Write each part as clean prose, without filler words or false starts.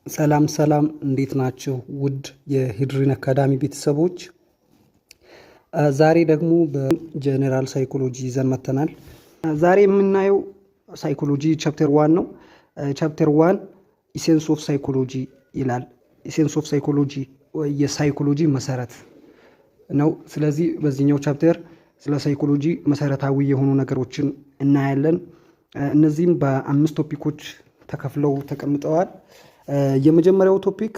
ሰላም ሰላም፣ እንዴት ናችሁ? ውድ የሂድሪን አካዳሚ ቤተሰቦች፣ ዛሬ ደግሞ በ general psychology ይዘን መጥተናል። ዛሬ የምናየው psychology chapter one ነው። Chapter one essence of psychology ይላል። Essence of psychology የ psychology መሰረት ነው። ስለዚህ በዚህኛው chapter ስለ psychology መሰረታዊ የሆኑ ነገሮችን እናያለን። እነዚህም በአምስት topic ኦች ተከፍለው ተቀምጠዋል። የመጀመሪያው topic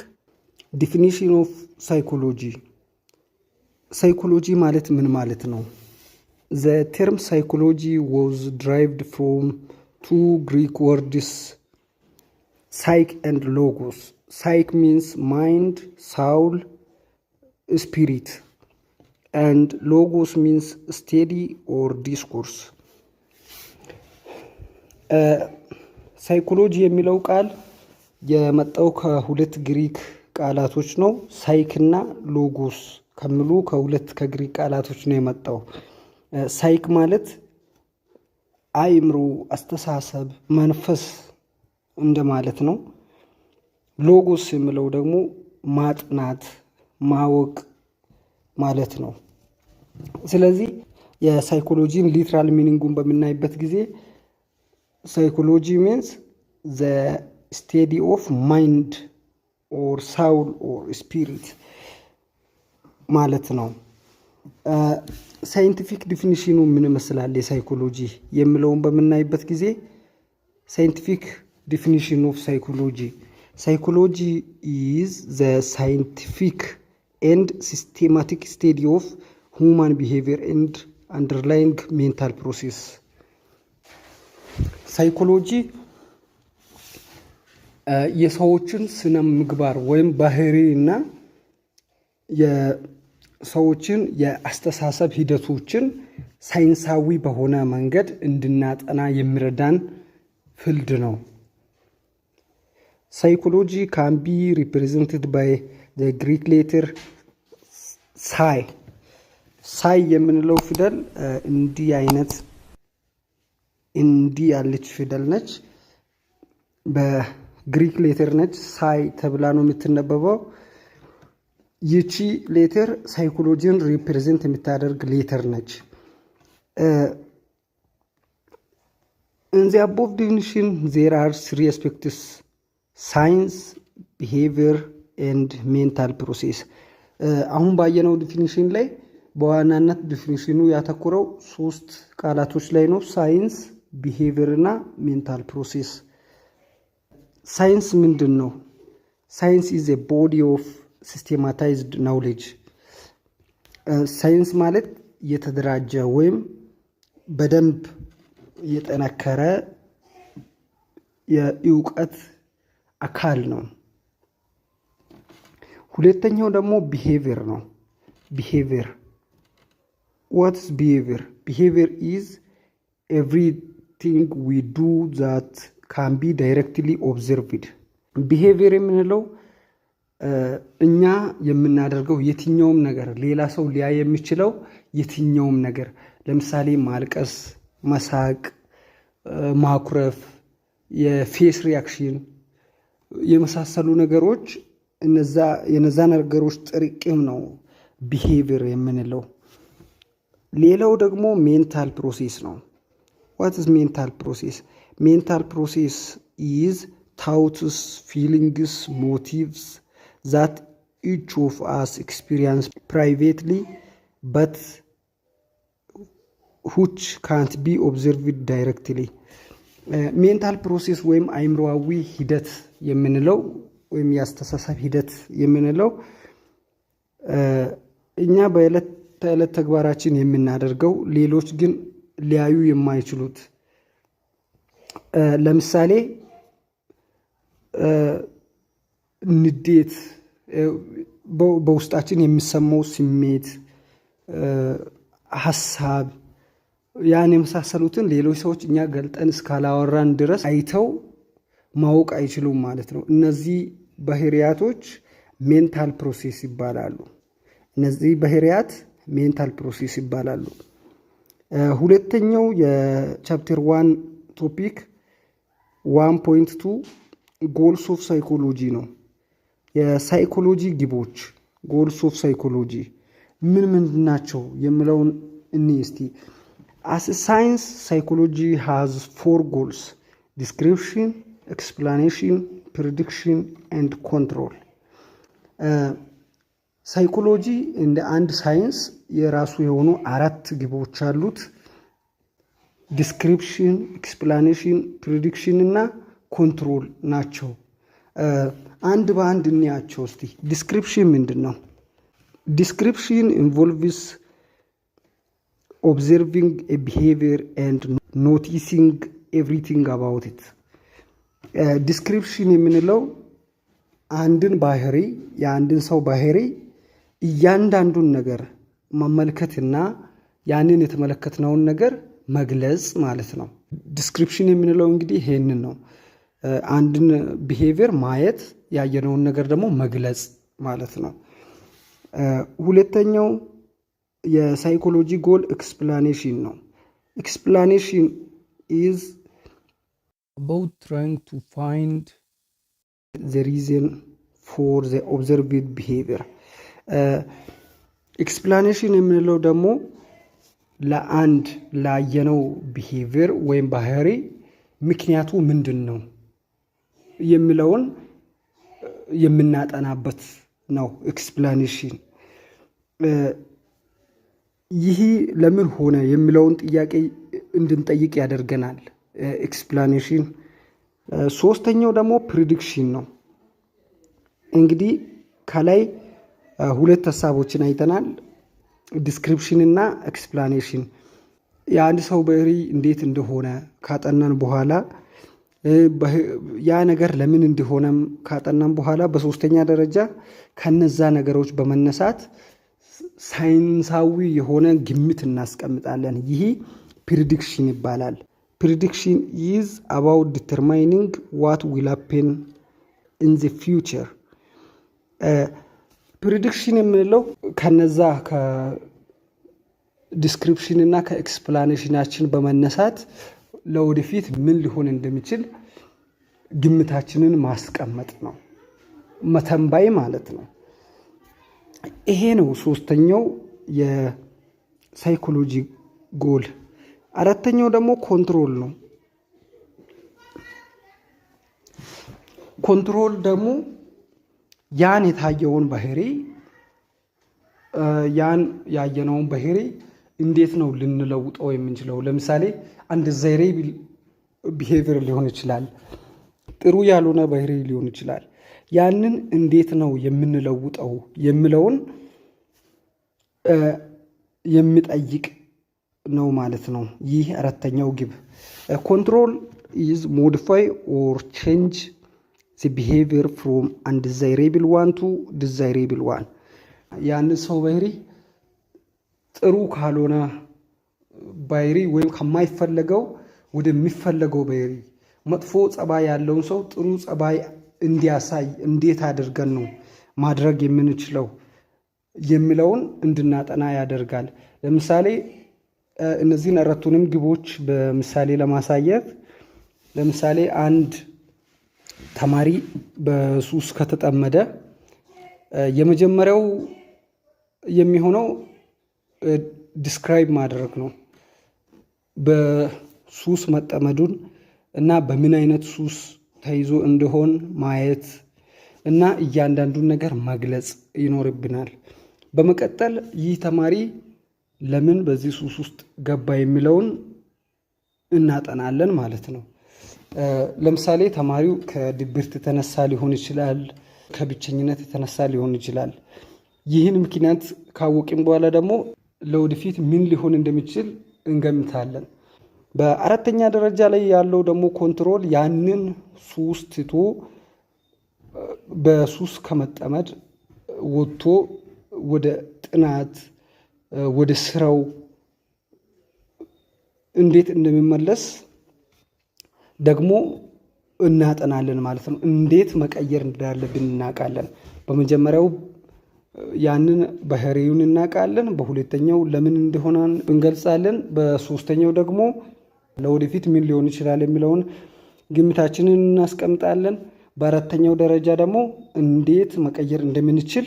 definition of psychology። Psychology ማለት ምን ማለት ነው? The term psychology was derived from two Greek words, psyche and logos. Psyche means mind, soul, spirit, and logos means study or discourse። Psychology የሚለው ቃል የመጣው ከሁለት ግሪክ ቃላቶች ነው። Psyche እና logos ከሚሉ ከሁለት ከግሪክ ቃላቶች ነው የመጣው። Psyche ማለት አእምሮ፣ አስተሳሰብ፣ መንፈስ እንደማለት ነው። Logos የሚለው ደግሞ ማጥናት፣ ማወቅ ማለት ነው። ስለዚህ የ psychology ን literal meaning ኡን በምናይበት ጊዜ psychology means the study of mind or soul or spirit ማለት ነው። Scientific definition ኑ ምን ይመስላል የ psychology የሚለውን በምናይበት ጊዜ፣ scientific definition of psychology: psychology is the scientific and systematic study of human behavior and underlying mental process። Psychology የሰዎችን ስነ ምግባር ወይም ባህሪ እና የሰዎችን የአስተሳሰብ ሂደቶችን ሳይንሳዊ በሆነ መንገድ እንድናጠና የሚረዳን field ነው። Psychology can be represented by Greek letter psi። Psi የምንለው ፊደል እንዲህ አይነት እንዲህ ያለች ፊደል ነች። በ Greek letter ነች። Psi ተብላ ነው የምትነበበው። ይቺ letter psychology ን represent የምታደርግ letter ነች። In the above definition, there are three aspects: science, behavior and mental process። አሁን ባየነው definition ላይ በዋናነት definition ኑ ያተኮረው ሶስት ቃላቶች ላይ ነው። Science፣ behavior እና mental process። ሳይንስ ምንድን ነው? Science is a body of systematized knowledge። ሳይንስ ማለት የተደራጀ ወይም በደንብ የጠነከረ የእውቀት አካል ነው። ሁለተኛው ደግሞ behavior ነው። Behavior, what's behavior? Behavior is everything we do that can be directly observed። Behavior የምንለው እኛ የምናደርገው የትኛውም ነገር፣ ሌላ ሰው ሊያይ የሚችለው የትኛውም ነገር፣ ለምሳሌ ማልቀስ፣ መሳቅ፣ ማኩረፍ፣ የ face reaction የመሳሰሉ ነገሮች፣ የነዛ ነገሮች ጥርቅም ነው behavior የምንለው። ሌላው ደግሞ mental process ነው። What is mental process? Mental process is thoughts, feelings, motives that each of us experience privately but which ካንት ቢ ኦብዘርቭድ ዳይሬክትሊ። ሜንታል ፕሮሴስ ወይም አይምሮዊ ሂደት የምንለው ወይም የአስተሳሰብ ሂደት የምንለው እኛ በዕለት ተዕለት ተግባራችን የምናደርገው፣ ሌሎች ግን ሊያዩ የማይችሉት፣ ለምሳሌ ንዴት፣ በውስጣችን የሚሰማው ስሜት፣ ሀሳብ፣ ያን የመሳሰሉትን ሌሎች ሰዎች እኛ ገልጠን እስካላወራን ድረስ አይተው ማወቅ አይችሉም ማለት ነው። እነዚህ ባህሪያቶች mental process ይባላሉ። እነዚህ ባህሪያት mental process ይባላሉ። ሁለተኛው የ chapter 1 topic 1.2 goals of psychology ነው። የ psychology ግቦች፣ goals of psychology ምን ምንድን ናቸው የሚለውን እኒ እስቲ። As science, psychology has four goals: description, explanation, prediction and control። Psychology እንደ አንድ ሳይንስ የራሱ የሆኑ አራት ግቦች አሉት። Description፣ explanation፣ prediction እና control ናቸው። አንድ በአንድ እንያቸው እስቲ። Description ምንድን ነው? Description involves observing a behavior and noticing everything about it። Description የምንለው አንድን ባህሪ፣ የአንድን ሰው ባህሪ እያንዳንዱን ነገር መመልከትና ያንን የተመለከትነውን ነገር መግለጽ ማለት ነው። Description የምንለው እንግዲህ ይሄንን ነው። አንድን behavior ማየት፣ ያየነውን ነገር ደግሞ መግለጽ ማለት ነው። ሁለተኛው የ psychology goal explanation ነው። Explanation is about trying to find the reason for the observed behavior። Explanation የምንለው ደግሞ ለአንድ ላየነው behavior ወይም ባህሪ ምክንያቱ ምንድን ነው የሚለውን የምናጠናበት ነው። Explanation ይህ ለምን ሆነ የሚለውን ጥያቄ እንድንጠይቅ ያደርገናል። Explanation። ሶስተኛው ደግሞ prediction ነው። እንግዲህ ከላይ ሁለት ሀሳቦችን አይተናል። Description እና explanation። የአንድ ሰው ባህሪ እንዴት እንደሆነ ካጠናን በኋላ፣ ያ ነገር ለምን እንደሆነም ካጠናን በኋላ፣ በሶስተኛ ደረጃ ከነዛ ነገሮች በመነሳት ሳይንሳዊ የሆነ ግምት እናስቀምጣለን። ይህ prediction ይባላል። Prediction is about determining what will happen in the future። Prediction የምንለው ከነዛ ከ description እና ከ explanation ኣችን በመነሳት ለወደፊት ምን ሊሆን እንደሚችል ግምታችንን ማስቀመጥ ነው፣ መተንበይ ማለት ነው። ይሄ ነው ሶስተኛው የ psychology goal። አራተኛው ደግሞ control ነው። Control ደግሞ ያን የታየውን ባህሪ፣ ያን ያየነውን ባህሪ እንዴት ነው ልንለውጠው የምንችለው? ለምሳሌ undesirable behavior ሊሆን ይችላል፣ ጥሩ ያልሆነ ባህሪ ሊሆን ይችላል። ያንን እንዴት ነው የምንለውጠው የሚለውን የሚጠይቅ ነው ማለት ነው። ይህ አራተኛው ግብ። Control is modify or change the behavior from undesirable one to desirable one። ያንን ሰው ባህሪ ጥሩ ካልሆነ ባህሪ ወይም ከማይፈለገው ወደሚፈለገው ባህሪ፣ መጥፎ ጸባይ ያለውን ሰው ጥሩ ጸባይ እንዲያሳይ እንዴት አድርገን ነው ማድረግ የምንችለው የሚለውን እንድናጠና ያደርጋል። ለምሳሌ እነዚህን አራቱንም ግቦች በምሳሌ ለማሳየት፣ ለምሳሌ አንድ ተማሪ በሱስ ከተጠመደ የመጀመሪያው የሚሆነው describe ማድረግ ነው። በሱስ መጠመዱን እና በምን አይነት ሱስ ተይዞ እንደሆን ማየት እና እያንዳንዱን ነገር መግለጽ ይኖርብናል። በመቀጠል ይህ ተማሪ ለምን በዚህ ሱስ ውስጥ ገባ የሚለውን እናጠናለን ማለት ነው። ለምሳሌ ተማሪው ከድብርት የተነሳ ሊሆን ይችላል፣ ከብቸኝነት የተነሳ ሊሆን ይችላል። ይህን ምክንያት ካወቅን በኋላ ደግሞ ለወደፊት ምን ሊሆን እንደሚችል እንገምታለን። በአራተኛ ደረጃ ላይ ያለው ደግሞ control፣ ያንን ሱስ ትቶ በሱስ ከመጠመድ ወጥቶ ወደ ጥናት፣ ወደ ስራው እንዴት እንደሚመለስ ደግሞ እናጠናለን ማለት ነው። እንዴት መቀየር እንዳለብን እናውቃለን። በመጀመሪያው ያንን ባህሪውን እናውቃለን። በሁለተኛው ለምን እንደሆነ እንገልጻለን። በሶስተኛው ደግሞ ለወደፊት ምን ሊሆን ይችላል የሚለውን ግምታችንን እናስቀምጣለን። በአራተኛው ደረጃ ደግሞ እንዴት መቀየር እንደምንችል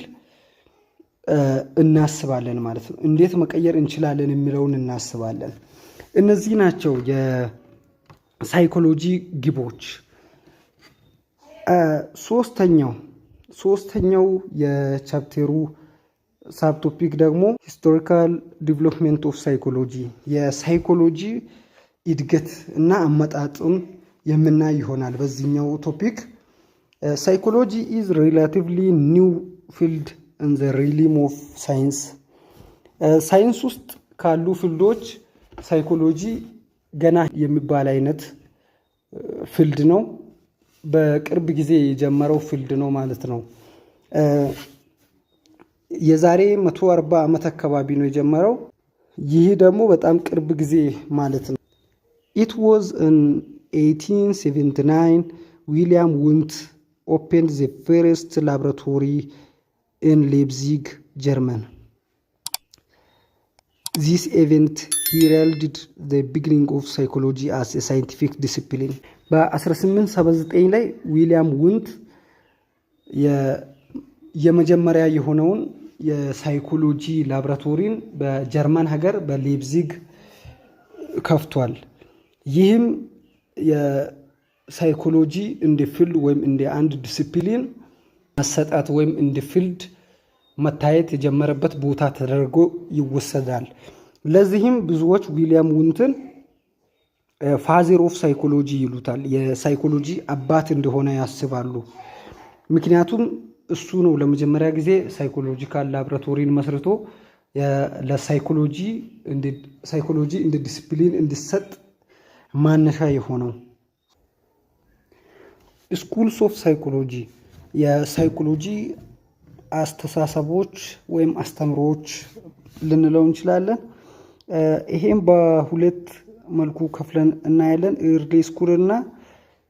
እናስባለን ማለት ነው። እንዴት መቀየር እንችላለን የሚለውን እናስባለን። እነዚህ ናቸው የ psychology ግቦች። ሶስተኛው የ chapter ኡ subtopic ደግሞ historical development of psychology፣ የ psychology እድገት እና አመጣጡን የምናይ ይሆናል። በዚህኛው topic psychology is relatively new field in the realm of science። ሳይንስ ውስጥ ካሉ field ኦች psychology ገና የሚባል አይነት field ነው። በቅርብ ጊዜ የጀመረው field ነው ማለት ነው። የዛሬ 140 ዓመት አካባቢ ነው የጀመረው። ይህ ደግሞ በጣም ቅርብ ጊዜ ማለት ነው። It was in 1879 William Wundt opened the first laboratory in Leipzig, German. This event heralded the beginning of psychology as a scientific discipline። በ1879 ላይ ዊሊያም ውንት የመጀመሪያ የሆነውን የ psychology ላብራቶሪን በጀርመን ሀገር በሌፕዚግ ከፍቷል። ይህም የ psychology እንደ field ወይም እንደ አንድ ዲሲፕሊን መሰጠት ወይም እንደ field መታየት የጀመረበት ቦታ ተደርጎ ይወሰዳል። ለዚህም ብዙዎች ዊሊያም ውንትን father of psychology ይሉታል። የ psychology አባት እንደሆነ ያስባሉ። ምክንያቱም እሱ ነው ለመጀመሪያ ጊዜ psychological ላብራቶሪን መስርቶ ለ psychology psychology እንደ ዲሲፕሊን እንዲሰጥ ማነሻ የሆነው። Schools of psychology፣ የ psychology አስተሳሰቦች ወይም አስተምሮዎች ልንለው እንችላለን። ይሄም በሁለት መልኩ ከፍለን እናያለን። Early school እና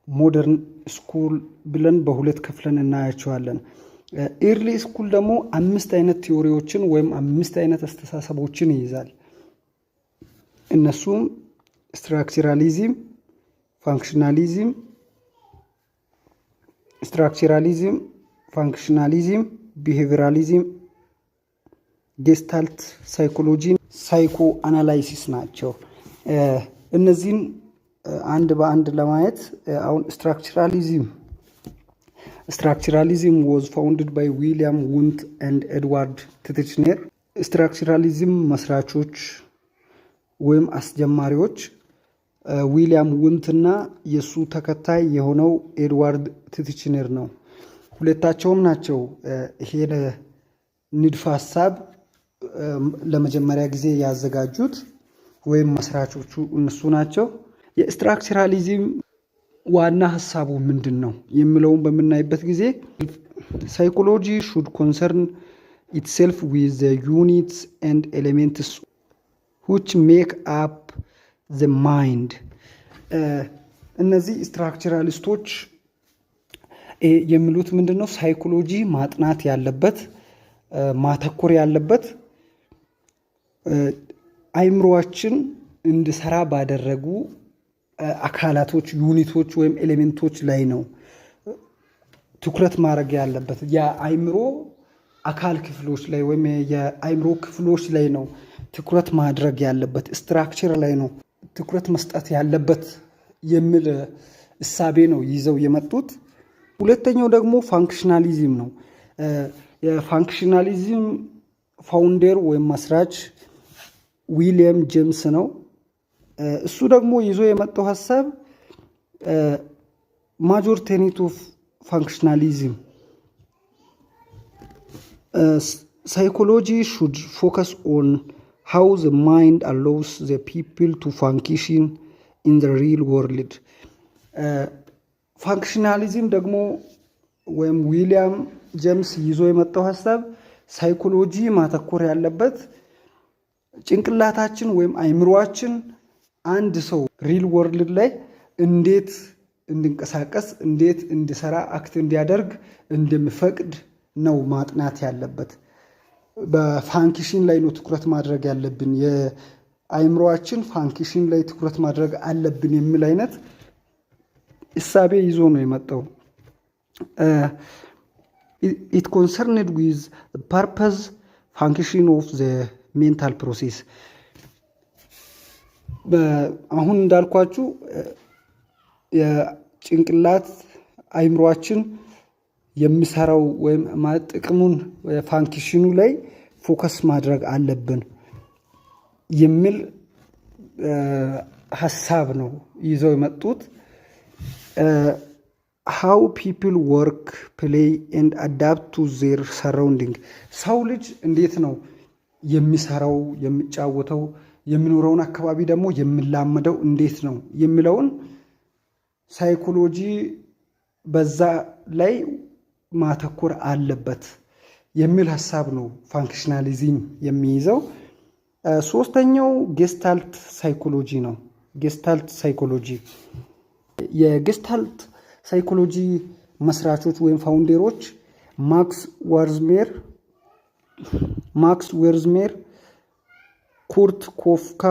modern school ብለን በሁለት ከፍለን እናያቸዋለን። Early school ደግሞ አምስት አይነት theory ዎችን ወይም አምስት አይነት አስተሳሰቦችን ይይዛል። እነሱም structuralism፣ functionalism፣ behavioralism፣ Gestalt psychology፣ psychoanalysis ናቸው። እነዚህን አንድ በአንድ ለማየት አሁን structuralism was founded by William Wundt and Edward Titchener። Structuralism መስራቾች ወይም አስጀማሪዎች ዊሊያም ውንት እና የእሱ ተከታይ የሆነው ኤድዋርድ ቲትችነር ነው። ሁለታቸውም ናቸው ይሄን ንድፈ ሀሳብ ለመጀመሪያ ጊዜ ያዘጋጁት ወይም መስራቾቹ እነሱ ናቸው። የ structuralism ዋና ሀሳቡ ምንድን ነው የሚለውን በምናይበት ጊዜ psychology should concern itself with the units and elements which make up the mind። እነዚህ structuralist ኦች የሚሉት ምንድን ነው? Psychology ማጥናት ያለበት፣ ማተኮር ያለበት አይምሮአችን እንዲሰራ ባደረጉ አካላቶች፣ unit ኦች ወይም element ኦች ላይ ነው ትኩረት ማድረግ ያለበት። የአይምሮ አካል ክፍሎች ላይ ወይም የአይምሮ ክፍሎች ላይ ነው ትኩረት ማድረግ ያለበት፣ structure ላይ ነው ትኩረት መስጠት ያለበት የሚል እሳቤ ነው ይዘው የመጡት። ሁለተኛው ደግሞ functionalism ነው። የ functionalism founder ወይም መስራች ዊሊያም ጄምስ ነው። እሱ ደግሞ ይዞ የመጣው ሀሳብ major tenet of functionalism psychology should focus on how the mind allows the people to function in the real world። Functionalism ደግሞ ወይም ዊሊያም ጄምስ ይዞ የመጣው ሀሳብ psychology ማተኮር ያለበት ጭንቅላታችን ወይም አይምሯችን አንድ ሰው real world ላይ እንዴት እንዲንቀሳቀስ፣ እንዴት እንዲሰራ፣ act እንዲያደርግ እንደሚፈቅድ ነው ማጥናት ያለበት። በ function ላይ ነው ትኩረት ማድረግ ያለብን፣ የአይምሮአችን function ላይ ትኩረት ማድረግ አለብን የሚል አይነት እሳቤ ይዞ ነው የመጣው። It concerned with purpose, function of the mental process። አሁን እንዳልኳችሁ የጭንቅላት አይምሯችን የሚሰራው ወይም ጥቅሙን function ኑ ላይ focus ማድረግ አለብን የሚል ሀሳብ ነው ይዘው የመጡት። How people work, play and adapt to their surrounding። ሰው ልጅ እንዴት ነው የሚሰራው፣ የሚጫወተው፣ የሚኖረውን አካባቢ ደግሞ የሚላመደው እንዴት ነው የሚለውን psychology በዛ ላይ ማተኮር አለበት የሚል ሀሳብ ነው functionalism የሚይዘው። ሶስተኛው Gestalt psychology ነው። Gestalt psychology፣ የ Gestalt psychology መስራቾች ወይም founder ኦች ማክስ ወርዝሜር፣ ኩርት ኮፍካ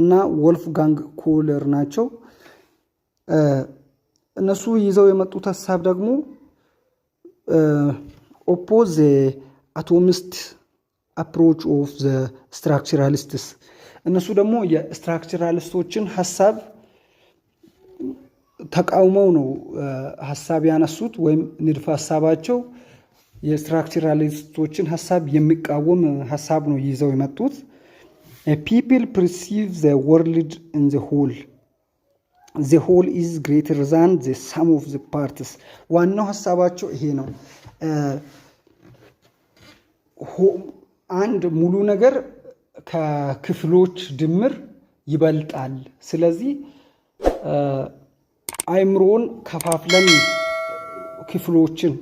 እና ወልፍጋንግ ኮለር ናቸው። እነሱ ይዘው የመጡት ሀሳብ ደግሞ oppose atomist approach of the structuralists። እነሱ ደግሞ የ structuralist ኦችን ሀሳብ ተቃውመው ነው ሀሳብ ያነሱት ወይም ንድፈ ሀሳባቸው የ structuralist ኦችን ሀሳብ የሚቃወም ሀሳብ ነው ይዘው የመጡት። People perceive the world in the whole. The whole is greater than the sum of the parts። ዋናው ሀሳባቸው ይሄ ነው። አንድ ሙሉ ነገር ከክፍሎች ድምር ይበልጣል። ስለዚህ አይምሮን ከፋፍለን ክፍሎችን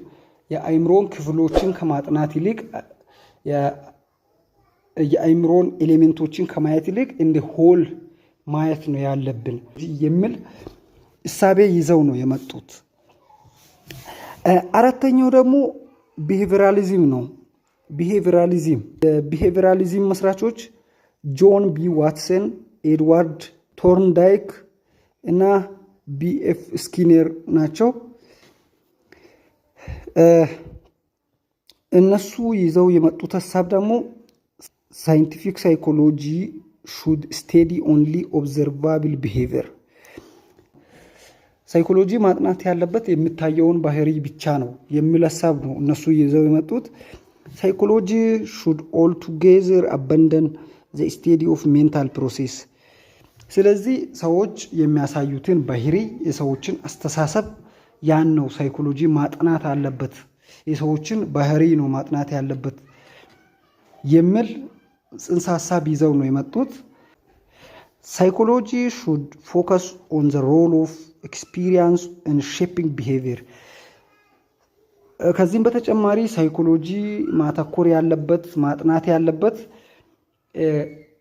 የአይምሮን ክፍሎችን ከማጥናት ይልቅ፣ የአይምሮን element ኦችን ከማየት ይልቅ እንደ whole ማየት ነው ያለብን የሚል እሳቤ ይዘው ነው የመጡት። አራተኛው ደግሞ behavioralism ነው። Behavioralism መስራቾች ጆን ቢ ዋትሰን፣ ኤድዋርድ ቶርንዳይክ እና ቢኤፍ ስኪነር ናቸው። እነሱ ይዘው የመጡት ሀሳብ ደግሞ scientific psychology should study only observable behavior። Psychology ማጥናት ያለበት የሚታየውን ባህሪ ብቻ ነው የሚል ሀሳብ ነው እነሱ ይዘው የመጡት። Psychology should altogether abandon the study of mental process። ስለዚህ ሰዎች የሚያሳዩትን ባህሪ፣ የሰዎችን አስተሳሰብ ያን ነው psychology ማጥናት አለበት፣ የሰዎችን ባህሪ ነው ማጥናት ያለበት የሚል ጽንሰ ሀሳብ ይዘው ነው የመጡት። Psychology should focus on the role of experience in shaping behavior። ከዚህም በተጨማሪ psychology ማተኮር ያለበት፣ ማጥናት ያለበት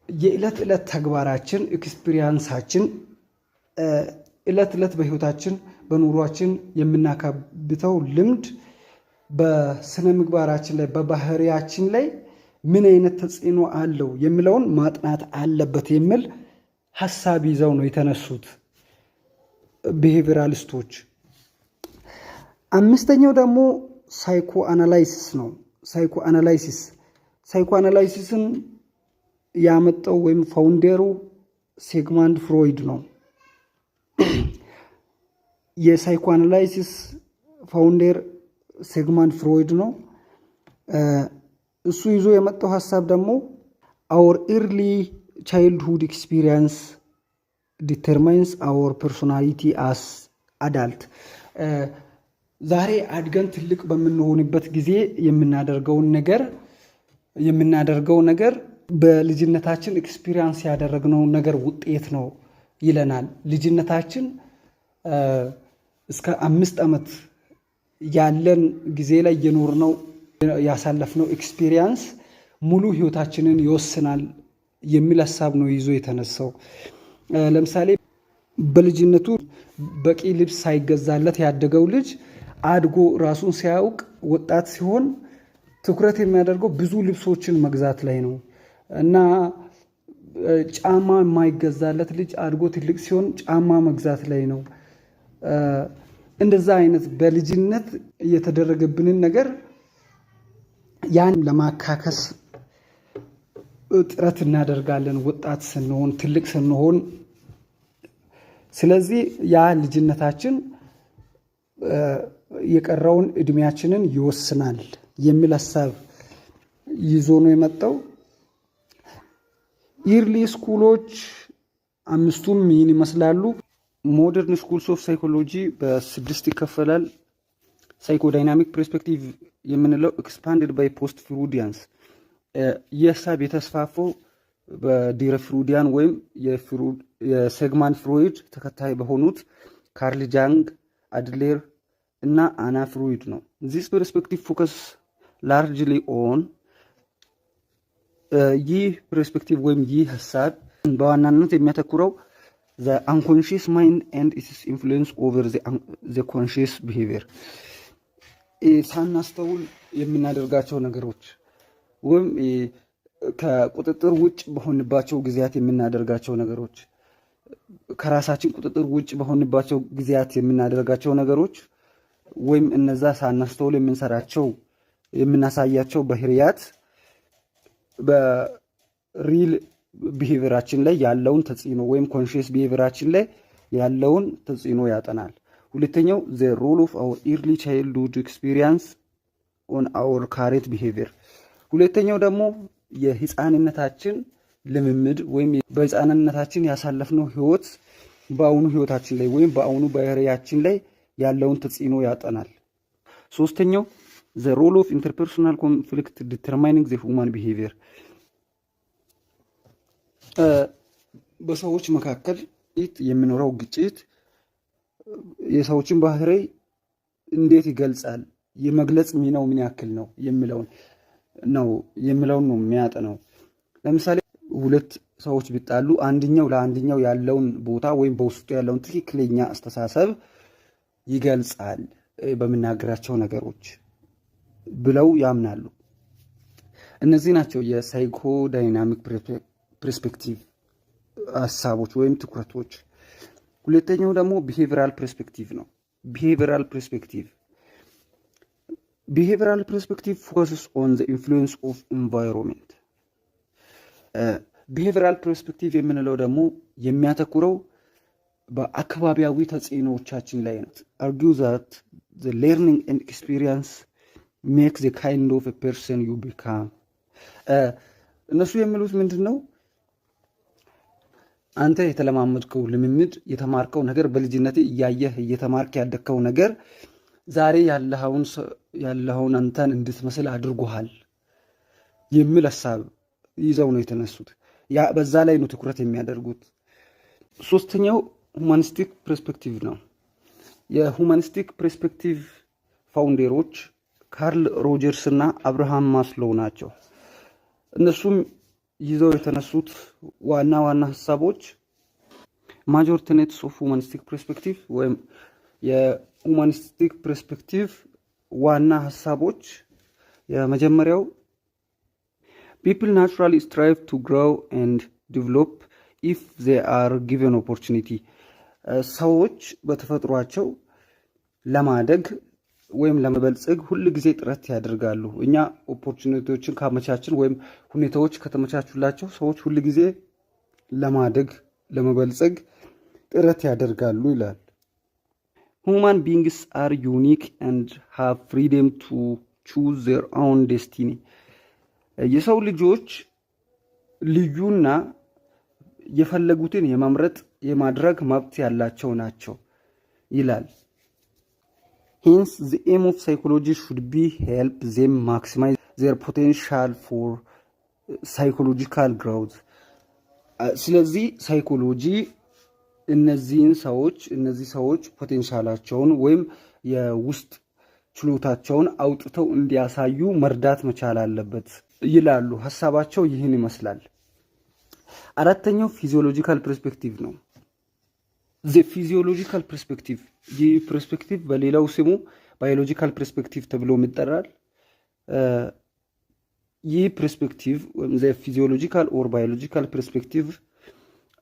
የዕለት ዕለት ተግባራችን፣ experience ኣችን፣ ዕለት ዕለት በህይወታችን በኑሯችን የምናካብተው ልምድ በስነ ምግባራችን ላይ፣ በባህሪያችን ላይ ምን አይነት ተጽዕኖ አለው የሚለውን ማጥናት አለበት የሚል ሀሳብ ይዘው ነው የተነሱት behavioralist ኦች። አምስተኛው ደግሞ psychoanalysis ነው። Psychoanalysis ን ያመጣው ወይም founder ኡ ሲግማንድ ፍሮይድ ነው። የ psychoanalysis founder ሲግማንድ ፍሮይድ ነው። እሱ ይዞ የመጣው ሀሳብ ደግሞ our early childhood experience determines our personality as adult። ዛሬ አድገን ትልቅ በምንሆንበት ጊዜ የምናደርገው ነገር በልጅነታችን experience ያደረግነው ነገር ውጤት ነው ይለናል። ልጅነታችን እስከ 5 ዓመት ያለን ጊዜ ላይ የኖርነው፣ ያሳለፍነው experience ሙሉ ህይወታችንን ይወስናል የሚል ሀሳብ ነው ይዞ የተነሳው። ለምሳሌ በልጅነቱ በቂ ልብስ ሳይገዛለት ያደገው ልጅ አድጎ ራሱን ሲያውቅ ወጣት ሲሆን ትኩረት የሚያደርገው ብዙ ልብሶችን መግዛት ላይ ነው እና ጫማ የማይገዛለት ልጅ አድጎ ትልቅ ሲሆን ጫማ መግዛት ላይ ነው። እንደዛ አይነት በልጅነት የተደረገብንን ነገር ያን ለማካከስ ጥረት እናደርጋለን ወጣት ስንሆን፣ ትልቅ ስንሆን። ስለዚህ ያ ልጅነታችን የቀረውን እድሜያችንን ይወስናል የሚል ሀሳብ ይዞ ነው የመጣው። Early school ኦች አምስቱም ይህን ይመስላሉ። Modern schools of psychology በስድስት ይከፈላል። Psychodynamic perspective የምንለው expanded by post Freudians፣ ይህ ሀሳብ የተስፋፋው በድህረ Freudian ወይም የሲግመንድ ፍሮይድ ተከታይ በሆኑት ካርል ጃንግ፣ አድሌር እና አና ፍሮይድ ነው። This perspective focus largely on፣ ይህ perspective ወይም ይህ ሀሳብ በዋናነት የሚያተኩረው the unconscious mind and its influence over the conscious behavior፣ ሳናስተውል የምናደርጋቸው ነገሮች ወይም ከቁጥጥር ውጭ በሆንባቸው ጊዜያት የምናደርጋቸው ነገሮች፣ ከራሳችን ቁጥጥር ውጭ በሆንባቸው ጊዜያት የምናደርጋቸው ነገሮች ወይም እነዛ ሳናስተውል የምንሰራቸው፣ የምናሳያቸው ባህሪያት በ real behavior ኣችን ላይ ያለውን ተጽዕኖ ወይም conscious behavior ኣችን ላይ ያለውን ተጽዕኖ ያጠናል። ሁለተኛው the role of our early childhood experience on our current behavior። ሁለተኛው ደግሞ የህፃንነታችን ልምምድ ወይም በህፃንነታችን ያሳለፍነው ህይወት በአሁኑ ህይወታችን ላይ ወይም በአሁኑ ባህሪያችን ላይ ያለውን ተጽዕኖ ያጠናል። ሶስተኛው the role of interpersonal conflict determining the human behavior፣ በሰዎች መካከል የሚኖረው ግጭት የሰዎችን ባህሪ እንዴት ይገልጻል፣ የመግለጽ ሚናው ምን ያክል ነው የሚለውን ነው የሚያጠናው። ለምሳሌ ሁለት ሰዎች ቢጣሉ አንደኛው ለአንደኛው ያለውን ቦታ ወይም በውስጡ ያለውን ትክክለኛ አስተሳሰብ ይገልጻል በሚናገራቸው ነገሮች ብለው ያምናሉ። እነዚህ ናቸው የ psychodynamic perspective ሀሳቦች ወይም ትኩረቶች። ሁለተኛው ደግሞ behavioral perspective ነው። Behavioral perspective focuses on the influence of environment። Behavioral perspective የምንለው ደግሞ የሚያተኩረው በአካባቢያዊ ተጽዕኖዎቻችን ላይ ነው። Argue that the learning and experience make the kind of person you become። እነሱ የሚሉት ምንድን ነው? አንተ የተለማመድከው ልምምድ፣ የተማርከው ነገር፣ በልጅነት እያየህ እየተማርክ ያደግከው ነገር ዛሬ ያለኸውን አንተን እንድትመስል አድርጎሃል የሚል ሀሳብ ይዘው ነው የተነሱት። በዛ ላይ ነው ትኩረት የሚያደርጉት። ሶስተኛው humanistic perspective ነው። የ humanistic perspective founder ኦች ካርል ሮጀርስ እና አብርሃም ማስሎው ናቸው። እነሱም ይዘው የተነሱት ዋና ዋና ሀሳቦች፣ major tenets of humanistic perspective ወይም የ humanistic perspective ዋና ሀሳቦች፣ የመጀመሪያው people naturally strive to grow and develop if they are given opportunity፣ ሰዎች በተፈጥሯቸው ለማደግ ወይም ለመበልጸግ ሁል ጊዜ ጥረት ያደርጋሉ። እኛ opportunity ዎችን ካመቻችን ወይም ሁኔታዎች ከተመቻቹላቸው ሰዎች ሁል ጊዜ ለማደግ፣ ለመበልጸግ ጥረት ያደርጋሉ ይላል። Human beings are unique and have freedom to choose their own destiny። የሰው ልጆች ልዩና የፈለጉትን የመምረጥ፣ የማድረግ መብት ያላቸው ናቸው ይላል። Hence the aim of psychology should be help them maximize their potential for psychological growth። ስለዚህ psychology እነዚህ ሰዎች potential ኣቸውን ወይም የውስጥ ችሎታቸውን አውጥተው እንዲያሳዩ መርዳት መቻል አለበት ይላሉ። ሀሳባቸው ይህን ይመስላል። አራተኛው physiological perspective ነው። The physiological perspective፣ ይህ perspective በሌላው ስሙ biological perspective ተብሎም ይጠራል። ይህ perspective ወይም the physiological or biological perspective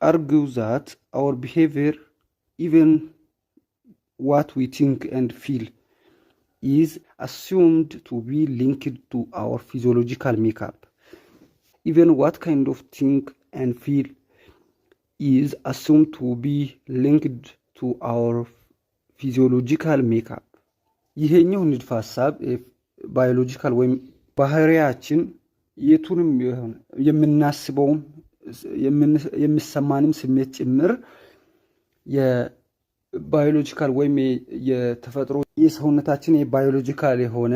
argue that our behavior, even what we think and feel, is assumed to be linked to our physiological makeup. Even what kind of think and feel is assumed to be linked to our physiological makeup። ይሄኛው ንድፈ ሀሳብ biological ወይም ባህሪያችን የቱንም ይሁን የምናስበውም የሚሰማንም ስሜት ጭምር የ biological ወይም የተፈጥሮ የሰውነታችን የ biological የሆነ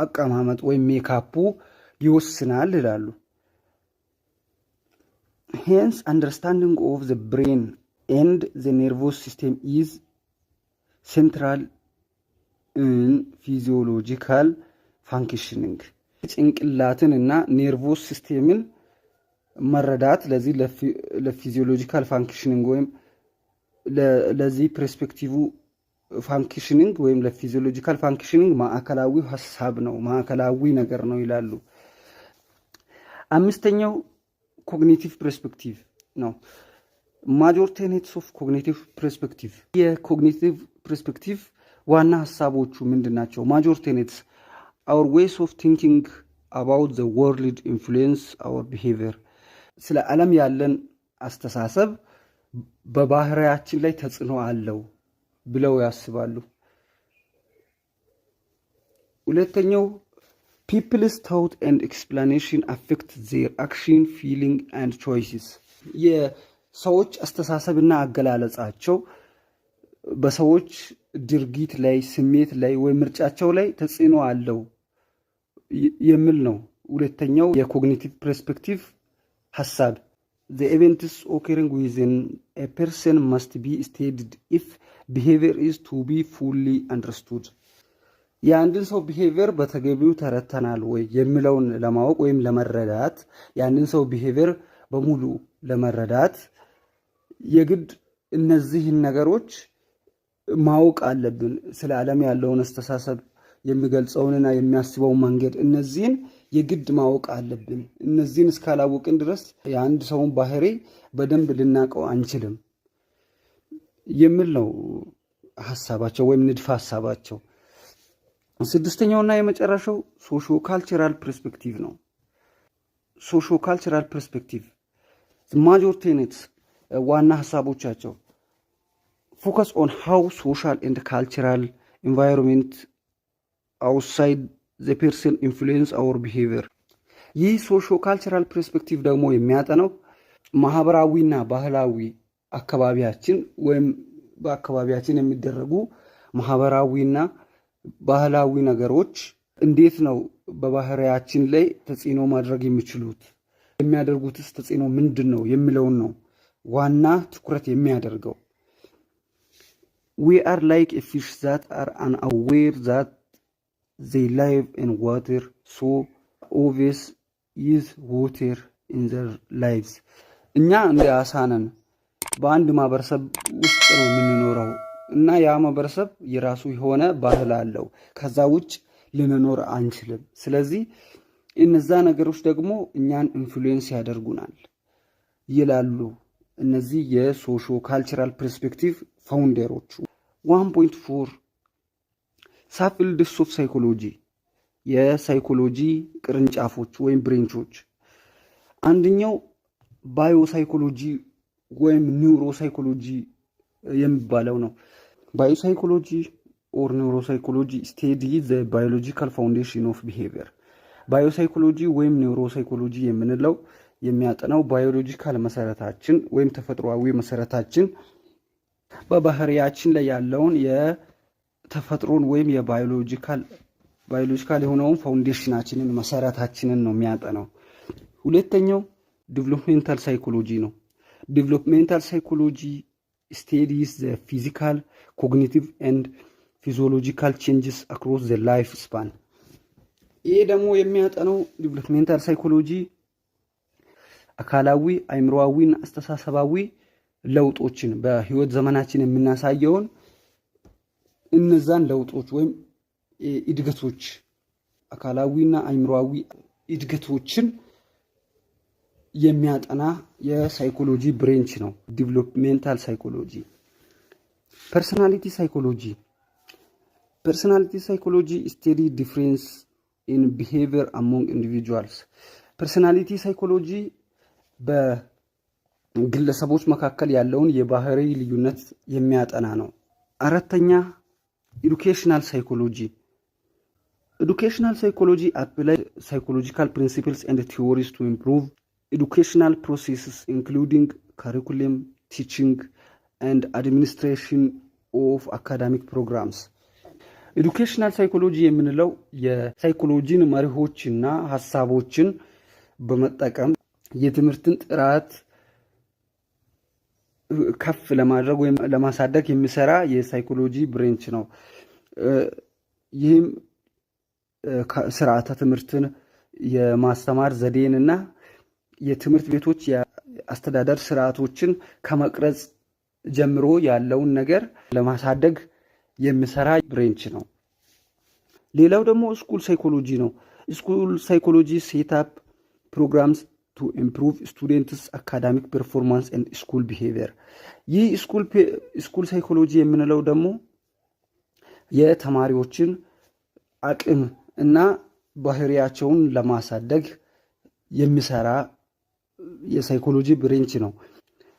አቀማመጥ ወይም ሜካፑ ይወስናል ይላሉ። Hence, understanding of the brain and the nervous system is central in physiological functioning። ጭንቅላትን እና nervous system ን መረዳት ለዚህ ለ physiological functioning ወይም ለዚህ perspective functioning ወይም ለ physiological functioning ማዕከላዊ ሀሳብ ነው፣ ማዕከላዊ ነገር ነው ይላሉ። አምስተኛው cognitive perspective ነው። Major tenets of cognitive perspective። የ cognitive perspective ዋና ሀሳቦቹ ምንድን ናቸው? Major tenets: our ways of thinking about the world influence our behavior። ስለ ዓለም ያለን አስተሳሰብ በባህሪያችን ላይ ተጽዕኖ አለው ብለው ያስባሉ። ሁለተኛው people's thought and explanation affect their action, feeling and choices። የሰዎች አስተሳሰብና አገላለጻቸው በሰዎች ድርጊት ላይ፣ ስሜት ላይ ወይም ምርጫቸው ላይ ተጽዕኖ አለው የሚል ነው። ሁለተኛው የ cognitive perspective ሀሳብ the events occurring within a person must be studied if behavior is to be fully understood። የአንድን ሰው behavior በተገቢው ተረድተናል ወይ የሚለውን ለማወቅ ወይም ለመረዳት፣ የአንድን ሰው behavior በሙሉ ለመረዳት የግድ እነዚህን ነገሮች ማወቅ አለብን። ስለ ዓለም ያለውን አስተሳሰብ የሚገልጸውንና የሚያስበውን መንገድ እነዚህን የግድ ማወቅ አለብን። እነዚህን እስካላወቅን ድረስ የአንድ ሰውን ባህሪ በደንብ ልናውቀው አንችልም የሚል ነው ሀሳባቸው ወይም ንድፈ ሀሳባቸው። ስድስተኛውና የመጨረሻው socio cultural perspective ነው። Socio cultural perspective major tenets ዋና ሀሳቦቻቸው focus on how social and cultural environment outside the person influence our behavior። ይህ socio cultural perspective ደግሞ የሚያጠናው ማህበራዊና ባህላዊ አካባቢያችን ወይም በአካባቢያችን የሚደረጉ ማህበራዊና ባህላዊ ነገሮች እንዴት ነው በባህሪያችን ላይ ተጽዕኖ ማድረግ የሚችሉት፣ የሚያደርጉትስ ተጽዕኖ ምንድን ነው የሚለውን ነው ዋና ትኩረት የሚያደርገው። We are like fish that are unaware that they live in water, so obvious is water in their lives። እኛ እንደ አሳ ነን። በአንድ ማህበረሰብ ውስጥ ነው የምንኖረው እና ያ ማህበረሰብ የራሱ የሆነ ባህል አለው። ከዛ ውጭ ልንኖር አንችልም። ስለዚህ እነዛ ነገሮች ደግሞ እኛን influence ያደርጉናል ይላሉ እነዚህ የ socio cultural perspective founder ኦቹ። 1.4 subfields of psychology፣ የ psychology ቅርንጫፎች ወይም branch ኦች። አንደኛው biopsychology ወይም neuropsychology የሚባለው ነው። Biopsychology or neuropsychology study the biological foundation of behavior። Biopsychology ወይም neuropsychology የምንለው የሚያጠናው biological መሰረታችን ወይም ተፈጥሯዊ መሰረታችን በባህሪያችን ላይ ያለውን የተፈጥሮን ወይም የ biological የሆነውን foundation ኣችንን መሰረታችንን ነው የሚያጠናው። ሁለተኛው developmental psychology ነው። Developmental psychology studies the physical, cognitive and physiological changes across the life span። ይህ ደግሞ የሚያጠናው developmental psychology አካላዊ፣ አይምሮአዊና አስተሳሰባዊ ለውጦችን በህይወት ዘመናችን የምናሳየውን እነዛን ለውጦች ወይም እድገቶች አካላዊና አይምሮአዊ እድገቶችን የሚያጠና የ psychology branch ነው። Developmental psychology። Personality psychology። Personality psychology study difference in behavior among individuals። Personality psychology በግለሰቦች መካከል ያለውን የባህሪ ልዩነት የሚያጠና ነው። አራተኛ educational psychology። Educational psychology apply psychological principles and theories to improve educational processes, including curriculum, teaching and administration of academic programs። Educational psychology የምንለው የሳይኮሎጂን መርሆችና ሀሳቦችን በመጠቀም የትምህርትን ጥራት ከፍ ለማድረግ ወይም ለማሳደግ የሚሰራ የ psychology branch ነው። ይህም ስርዓተ ትምህርትን፣ የማስተማር ዘዴንና የትምህርት ቤቶች የአስተዳደር ስርዓቶችን ከመቅረጽ ጀምሮ ያለውን ነገር ለማሳደግ የሚሰራ branch ነው። ሌላው ደግሞ school psychology ነው። School psychology set up programs to improve students' academic performance and school behavior። ይህ school psychology የምንለው ደግሞ የተማሪዎችን አቅም እና ባህሪያቸውን ለማሳደግ የሚሰራ የ psychology branch ነው።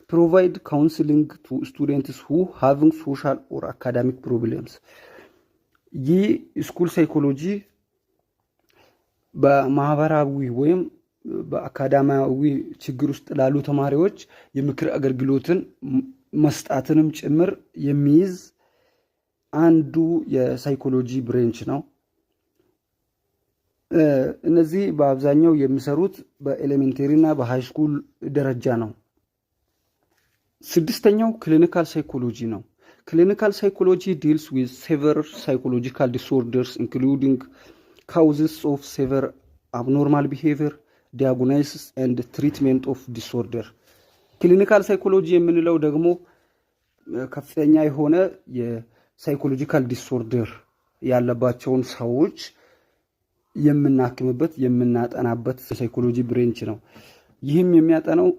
Provide counseling to students who having social or academic problems። ይህ school psychology በማህበራዊ ወይም በአካዳሚያዊ ችግር ውስጥ ላሉ ተማሪዎች የምክር አገልግሎትን መስጠትንም ጭምር የሚይዝ አንዱ የ psychology branch ነው። እነዚህ በአብዛኛው የሚሰሩት በ elementary እና በ high school ደረጃ ነው። ስድስተኛው clinical psychology ነው። Clinical psychology deals with severe psychological disorders, including causes of severe abnormal behavior, diagnosis and treatment of disorder። Clinical psychology የምንለው ደግሞ ከፍተኛ የሆነ የ psychological disorder ያለባቸውን ሰዎች የምናክምበት፣ የምናጠናበት የ psychology branch ነው። ይህም የሚያጠናው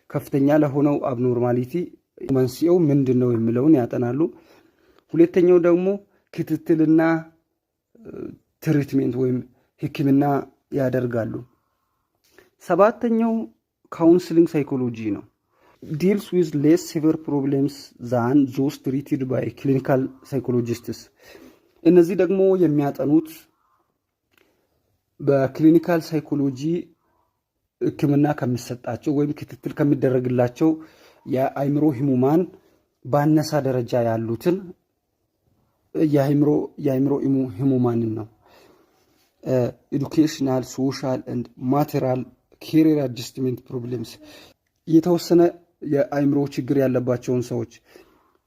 ከፍተኛ ለሆነው abnormality መንስኤው ምንድን ነው የሚለውን ያጠናሉ። ሁለተኛው ደግሞ ክትትልና treatment ወይም ሕክምና ያደርጋሉ። ሰባተኛው counseling psychology ነው። Deals with less severe problems than those treated by clinical psychologists። እነዚህ ደግሞ የሚያጠኑት በ clinical psychology ሕክምና ከሚሰጣቸው ወይም ክትትል ከሚደረግላቸው የአእምሮ ህሙማን ባነሰ ደረጃ ያሉትን የአእምሮ ህሙማንን ነው። Educational, social and marital, career adjustment problems። የተወሰነ የአእምሮ ችግር ያለባቸውን ሰዎች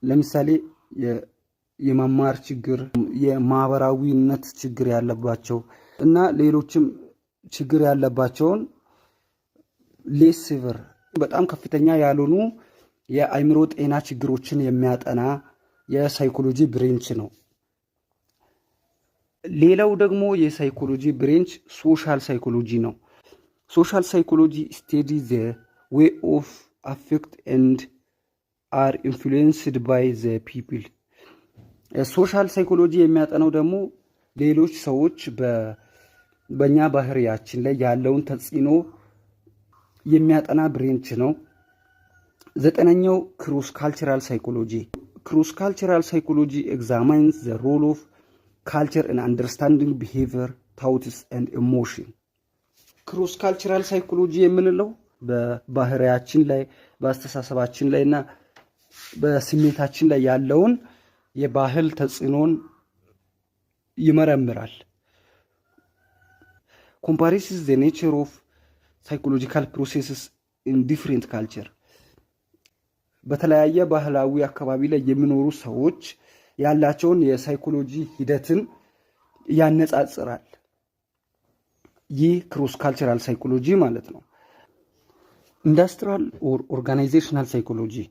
ለምሳሌ የመማር ችግር፣ የማህበራዊነት ችግር ያለባቸው እና ሌሎችም ችግር ያለባቸውን less severe፣ በጣም ከፍተኛ ያልሆኑ የአእምሮ ጤና ችግሮችን የሚያጠና የ psychology branch ነው። ሌላው ደግሞ የ psychology branch social psychology ነው። Social psychology study the way of affect and are influenced by the people። Social psychology የሚያጠናው ደግሞ ሌሎች ሰዎች በእኛ ባህሪያችን ላይ ያለውን ተጽዕኖ የሚያጠና branch ነው። ዘጠነኛው cross cultural psychology። Cross cultural psychology examines the role of culture in understanding behavior, thoughts and emotion። Cross cultural psychology የምንለው በባህሪያችን ላይ፣ በአስተሳሰባችን ላይ እና በስሜታችን ላይ ያለውን የባህል ተጽዕኖን ይመረምራል። Compares the nature of psychological processes in different culture። በተለያየ ባህላዊ አካባቢ ላይ የሚኖሩ ሰዎች ያላቸውን የ psychology ሂደትን ያነጻጽራል። ይህ cross cultural psychology ማለት ነው። Industrial or organizational psychology።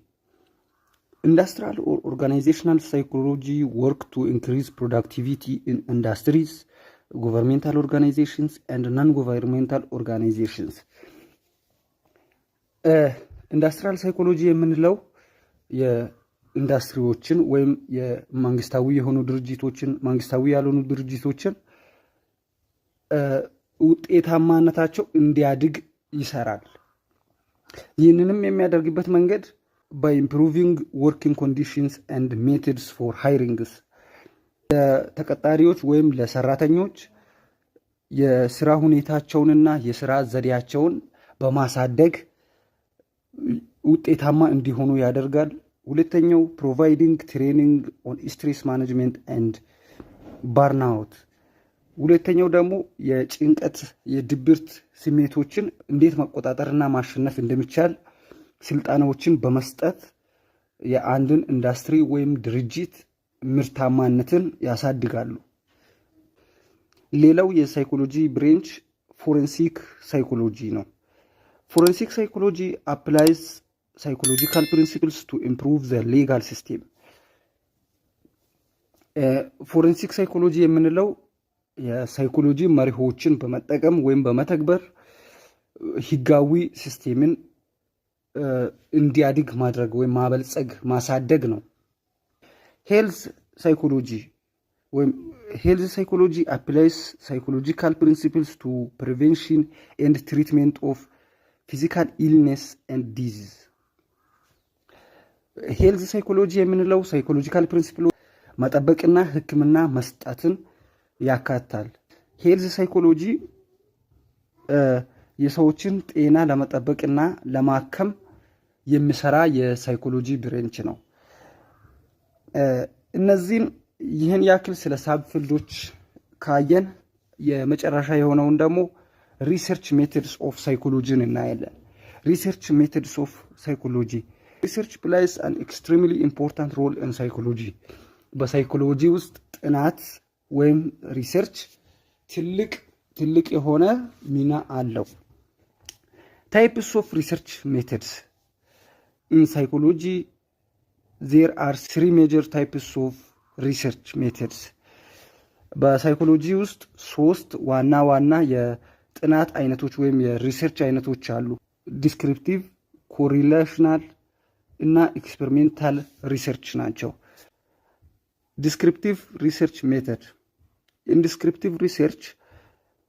Industrial or organizational psychology work to increase productivity in industries. Governmental organizations and non governmental organizations። Industrial psychology የምንለው የኢንዱስትሪዎችን ወይም የመንግስታዊ የሆኑ ድርጅቶችን፣ መንግስታዊ ያልሆኑ ድርጅቶችን ውጤታማነታቸው እንዲያድግ ይሰራል። ይህንንም የሚያደርግበት መንገድ by improving working conditions and methods for hirings፣ ለተቀጣሪዎች ወይም ለሰራተኞች የስራ ሁኔታቸውንና የስራ ዘዴያቸውን በማሳደግ ውጤታማ እንዲሆኑ ያደርጋል። ሁለተኛው providing training on stress management and burnout። ሁለተኛው ደግሞ የጭንቀት፣ የድብርት ስሜቶችን እንዴት መቆጣጠርና ማሸነፍ እንደሚቻል ስልጠናዎችን በመስጠት የአንድን ኢንዱስትሪ ወይም ድርጅት ምርታማነትን ያሳድጋሉ። ሌላው የ psychology branch forensic psychology ነው። Forensic psychology applies psychological principles to improve the legal system። Forensic psychology የምንለው የ psychology መርሆችን በመጠቀም ወይም በመተግበር ህጋዊ system ን እንዲያድግ ማድረግ ወይም ማበልጸግ፣ ማሳደግ ነው። Health psychology ወይም health psychology applies psychological principles to prevention and treatment of physical illness and disease። Health psychology የምንለው psychological principle መጠበቅና ሕክምና መስጠትን ያካትታል። Health psychology የሰዎችን ጤና ለመጠበቅና ለማከም የሚሰራ የ psychology branch ነው። እነዚህን ይህን ያክል ስለ subfield ኦች ካየን የመጨረሻ የሆነውን ደግሞ research methods of psychology ን እናያለን። Research methods of psychology. Research plays an extremely important role in psychology። በ psychology ውስጥ ጥናት ወይም research ትልቅ ትልቅ የሆነ ሚና አለው። Types of research methods in psychology. There are three major types of research methods። በ psychology ውስጥ ሶስት ዋና ዋና የጥናት አይነቶች ወይም የ research አይነቶች አሉ። Descriptive፣ correlational እና experimental research ናቸው። Descriptive research method. In descriptive research,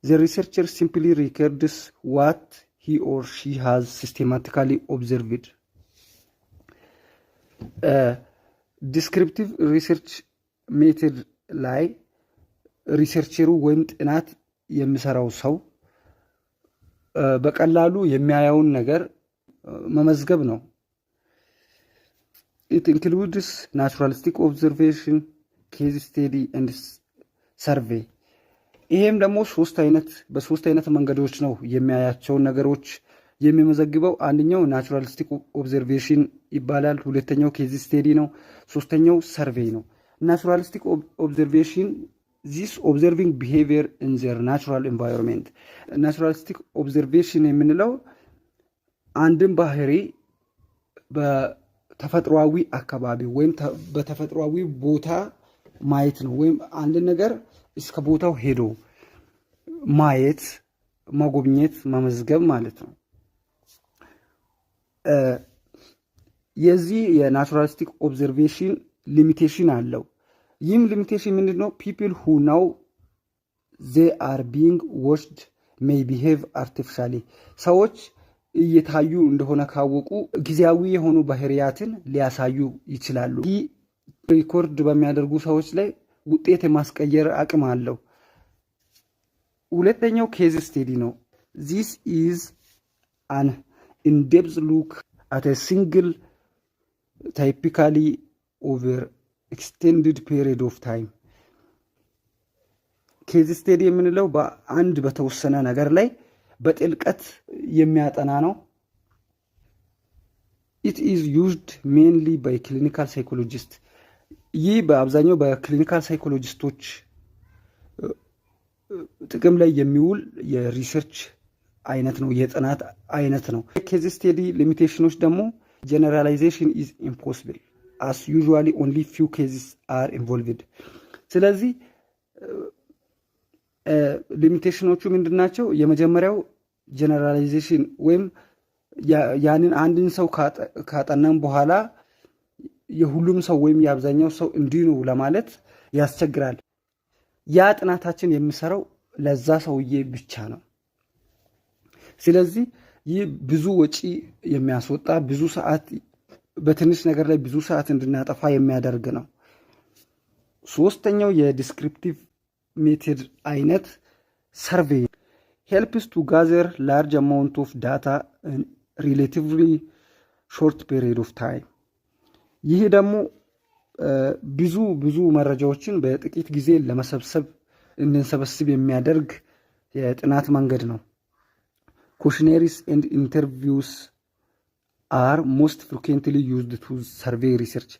the researcher simply records what he or she has systematically observed። Descriptive research method ላይ researcher ኡ ወይም ጥናት የሚሰራው ሰው በቀላሉ የሚያየውን ነገር መመዝገብ ነው። It includes naturalistic observation, case study and survey። ይሄም ደግሞ ሶስት አይነት በሶስት አይነት መንገዶች ነው የሚያያቸውን ነገሮች የሚመዘግበው። አንደኛው naturalistic observation ይባላል። ሁለተኛው case study ነው። ሶስተኛው survey ነው። Naturalistic observation, this observing behavior in their natural environment። Naturalistic observation የምንለው አንድን ባህሪ በተፈጥሯዊ አካባቢ ወይም በተፈጥሯዊ ቦታ ማየት ነው። ወይም አንድን ነገር እስከ ቦታው ሄዶ ማየት፣ መጎብኘት፣ መመዝገብ ማለት ነው። የዚህ የ naturalistic observation limitation አለው። ይህም limitation ምንድን ነው? People who know they are being watched may behave artificially። ሰዎች እየታዩ እንደሆነ ካወቁ ጊዜያዊ የሆኑ ባህሪያትን ሊያሳዩ ይችላሉ። ይህ record በሚያደርጉ ሰዎች ላይ ውጤት የማስቀየር አቅም አለው። ሁለተኛው case study ነው። This is an in-depth look at single, typically over extended period of time። Case study የምንለው በአንድ በተወሰነ ነገር ላይ በጥልቀት የሚያጠና ነው። It is used mainly by clinical psychologist። ይህ በአብዛኛው በ clinical psychologist ኦች ጥቅም ላይ የሚውል የ research አይነት ነው፣ የጥናት አይነት ነው። Case study limitation ኦች ደግሞ generalization is impossible as usually only few cases are involved። ስለዚህ Limitation ኖቹ ምንድን ናቸው? የመጀመሪያው generalization ወይም ያንን አንድን ሰው ካጠናን በኋላ የሁሉም ሰው ወይም የአብዛኛው ሰው እንዲህ ነው ለማለት ያስቸግራል። ያ ጥናታችን የሚሰራው ለዛ ሰውዬ ብቻ ነው። ስለዚህ ይህ ብዙ ወጪ የሚያስወጣ፣ ብዙ ሰዓት፣ በትንሽ ነገር ላይ ብዙ ሰዓት እንድናጠፋ የሚያደርግ ነው። ሶስተኛው የ descriptive method አይነት survey helps to gather large amount of data relatively short period of time። ይህ ደግሞ ብዙ ብዙ መረጃዎችን በጥቂት ጊዜ ለመሰብሰብ እንድንሰበስብ የሚያደርግ የጥናት መንገድ ነው። Questionnaires and interviews are most frequently used to survey research።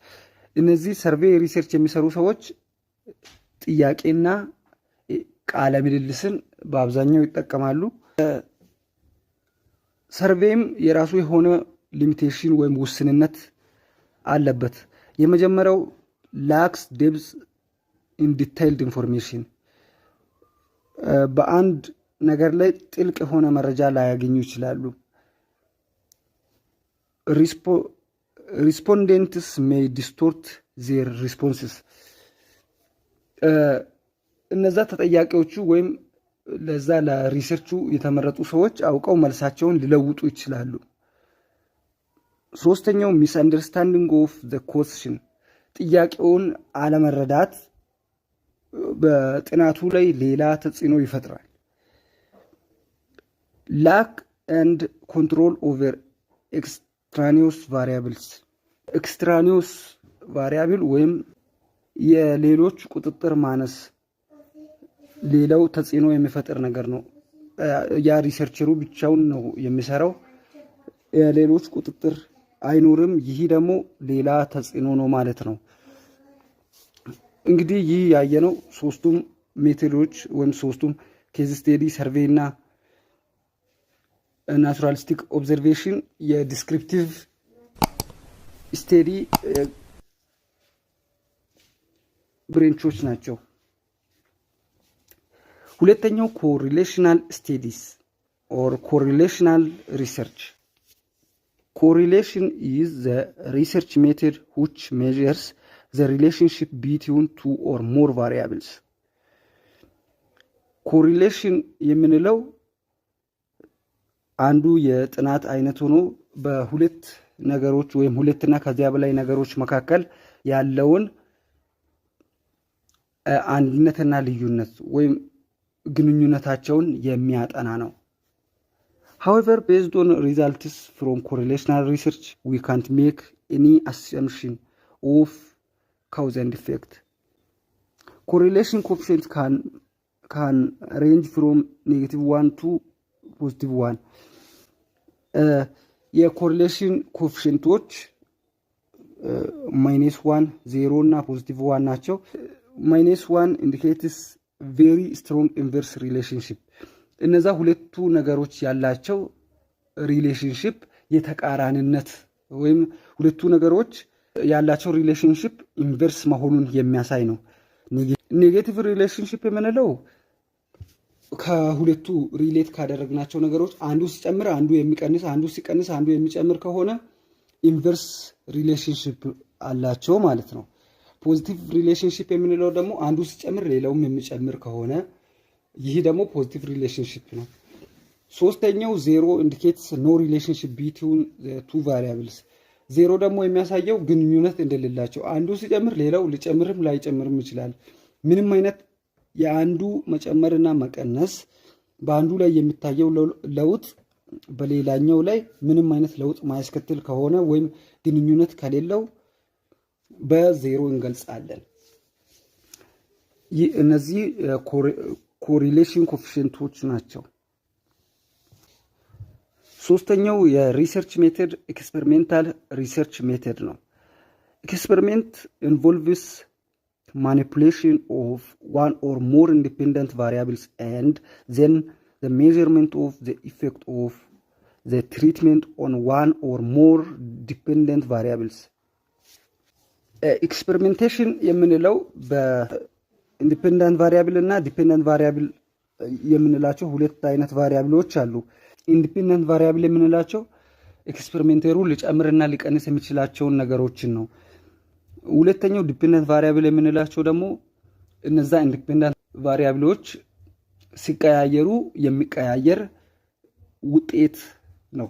እነዚህ survey research የሚሰሩ ሰዎች ጥያቄና ቃለ ምልልስን በአብዛኛው ይጠቀማሉ። Survey ም የራሱ የሆነ limitation ወይም ውስንነት አለበት። የመጀመሪያው lacks depth in detailed information፣ በአንድ ነገር ላይ ጥልቅ የሆነ መረጃ ላያገኙ ይችላሉ። Respondents may distort their responses፣ እነዛ ተጠያቂዎቹ ወይም ለዛ ለ research ኡ የተመረጡ ሰዎች አውቀው መልሳቸውን ሊለውጡ ይችላሉ። ሶስተኛው misunderstanding of the question፣ ጥያቄውን አለመረዳት በጥናቱ ላይ ሌላ ተጽዕኖ ይፈጥራል። Lack and control over extraneous variables፣ extraneous variable ወይም የሌሎች ቁጥጥር ማነስ ሌላው ተጽዕኖ የሚፈጥር ነገር ነው። ያ researcher ኡ ብቻውን ነው የሚሰራው፣ የሌሎች ቁጥጥር አይኖርም። ይህ ደግሞ ሌላ ተጽዕኖ ነው ማለት ነው። እንግዲህ ይህ ያየነው ሶስቱም method ኦች ወይም ሶስቱም case study፣ survey እና naturalistic observation የ descriptive study branch ኦች ናቸው። ሁለተኛው correlational studies or correlational research። Correlation is the research method which measures the relationship between two or more variables። Correlation የምንለው አንዱ የጥናት አይነት ሆኖ በሁለት ነገሮች ወይም ሁለትና ከዚያ በላይ ነገሮች መካከል ያለውን አንድነትና ልዩነት ወይም ግንኙነታቸውን የሚያጠና ነው። However, based on results from correlational research, we can't make any assumption of cause and effect. Correlation coefficient can range from -1 to +1። የ correlation coefficient ኦች -1፣ 0 እና +1 ናቸው። -1 indicates very strong inverse relationship፣ እነዛ ሁለቱ ነገሮች ያላቸው relationship የተቃራኒነት ወይም ሁለቱ ነገሮች ያላቸው relationship inverse መሆኑን የሚያሳይ ነው። Negative relationship የምንለው ከሁለቱ relate ካደረግናቸው ነገሮች አንዱ ሲጨምር አንዱ የሚቀንስ፣ አንዱ ሲቀንስ አንዱ የሚጨምር ከሆነ inverse relationship አላቸው ማለት ነው። Positive relationship የምንለው ደግሞ አንዱ ሲጨምር ሌላውም የሚጨምር ከሆነ ይህ ደግሞ positive relationship ነው። ሶስተኛው 0 indicates no relationship between two variables። 0 ደግሞ የሚያሳየው ግንኙነት እንደሌላቸው፣ አንዱ ሲጨምር ሌላው ሊጨምርም ላይጨምርም ይችላል። ምንም አይነት የአንዱ መጨመርና መቀነስ በአንዱ ላይ የሚታየው ለውጥ በሌላኛው ላይ ምንም አይነት ለውጥ ማያስከትል ከሆነ ወይም ግንኙነት ከሌለው በዜሮ እንገልጻለን። እነዚህ correlation coefficient ኦች ናቸው። ሶስተኛው የ research method experimental research method ነው። Experiment involves manipulation of one or more independent variables and then the measurement of the effect of the treatment on one or more dependent variables። Experimentation የምንለው በ independent variable እና dependent variable የምንላቸው ሁለት አይነት variable ኦች አሉ። Independent variable የምንላቸው experimenter ኡ ሊጨምርና ሊቀንስ የሚችላቸውን ነገሮችን ነው። ሁለተኛው dependent variable የምንላቸው ደግሞ እነዛ independent variable ኦች ሲቀያየሩ የሚቀያየር ውጤት ነው።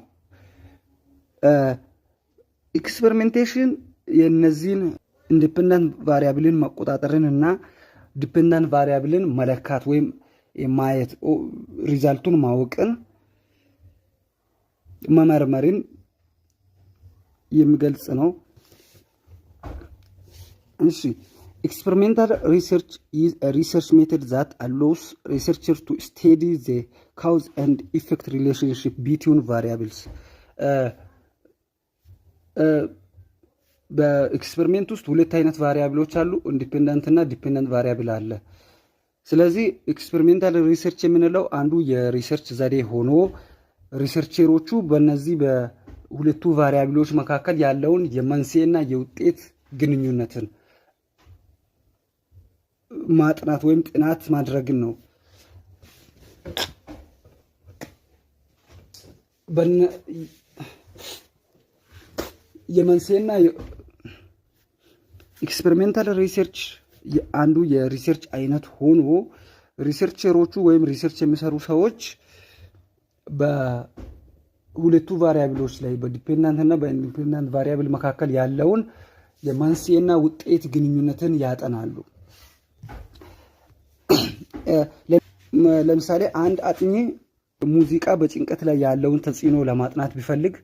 Experimentation የነዚህን independent variable ን መቆጣጠርን እና dependent variable ን መለካት ወይም ማየት፣ result ኡን ማወቅን፣ መመርመርን የሚገልጽ ነው። እሺ፣ experimental research is research method that allows researcher to study the cause and effect relationship between variables። በ experiment ውስጥ ሁለት አይነት variable ኦች አሉ። Independent እና dependent variable አለ። ስለዚህ experimental research የምንለው አንዱ የ research ዘዴ ሆኖ researcher ኦቹ በእነዚህ በሁለቱ variable ኦች መካከል ያለውን የመንስኤና የውጤት ግንኙነትን ማጥናት ወይም ጥናት ማድረግን ነው። የመንስኤና experimental research አንዱ የ research አይነት ሆኖ researcher ኦቹ ወይም research የሚሰሩ ሰዎች በሁለቱ variable ኦች ላይ፣ በ dependent እና በ independent variable መካከል ያለውን የመንስኤና ውጤት ግንኙነትን ያጠናሉ። ለምሳሌ አንድ አጥኚ ሙዚቃ በጭንቀት ላይ ያለውን ተጽዕኖ ለማጥናት ቢፈልግ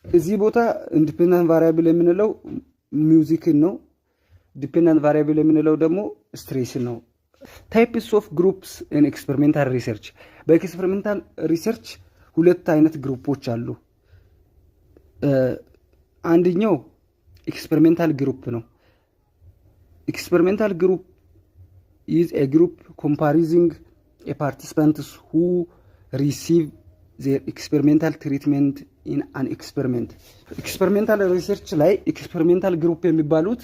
እዚህ ቦታ independent variable የምንለው music ን ነው። Dependent variable የምንለው ደግሞ stress ን ነው። Types of groups in experimental research። በ experimental research ሁለት አይነት group ኦች አሉ። አንደኛው experimental group ነው። Experimental group is a group comprising a participants who receive their experimental treatment in an experiment። Experimental research ላይ experimental group የሚባሉት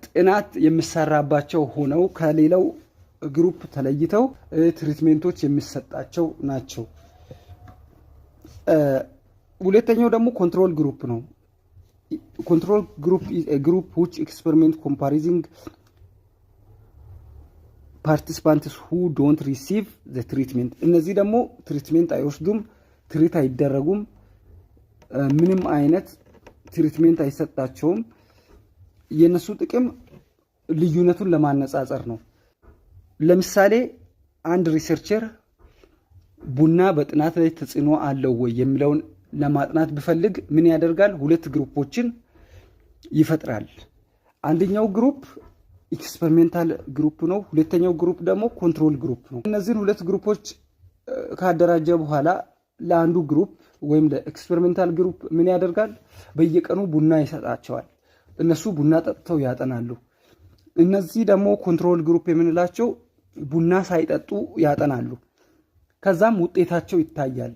ጥናት የሚሰራባቸው ሆነው ከሌላው group ተለይተው treatment ኦች የሚሰጣቸው ናቸው። ሁለተኛው ደግሞ control group ነው። Control group is a group which experiment comprising participants who don't receive the treatment። እነዚህ ደግሞ treatment አይወስዱም፣ treat አይደረጉም፣ ምንም አይነት treatment አይሰጣቸውም። የእነሱ ጥቅም ልዩነቱን ለማነጻጸር ነው። ለምሳሌ አንድ researcher ቡና በጥናት ላይ ተጽዕኖ አለው ወይ የሚለውን ለማጥናት ቢፈልግ ምን ያደርጋል? ሁለት group ኦችን ይፈጥራል። አንደኛው group experimental group ነው። ሁለተኛው group ደግሞ control group ነው። እነዚህን ሁለት group ኦች ካደራጀ በኋላ ለአንዱ group ወይም ለ experimental group ምን ያደርጋል? በየቀኑ ቡና ይሰጣቸዋል። እነሱ ቡና ጠጥተው ያጠናሉ። እነዚህ ደግሞ control group የምንላቸው ቡና ሳይጠጡ ያጠናሉ። ከዛም ውጤታቸው ይታያል።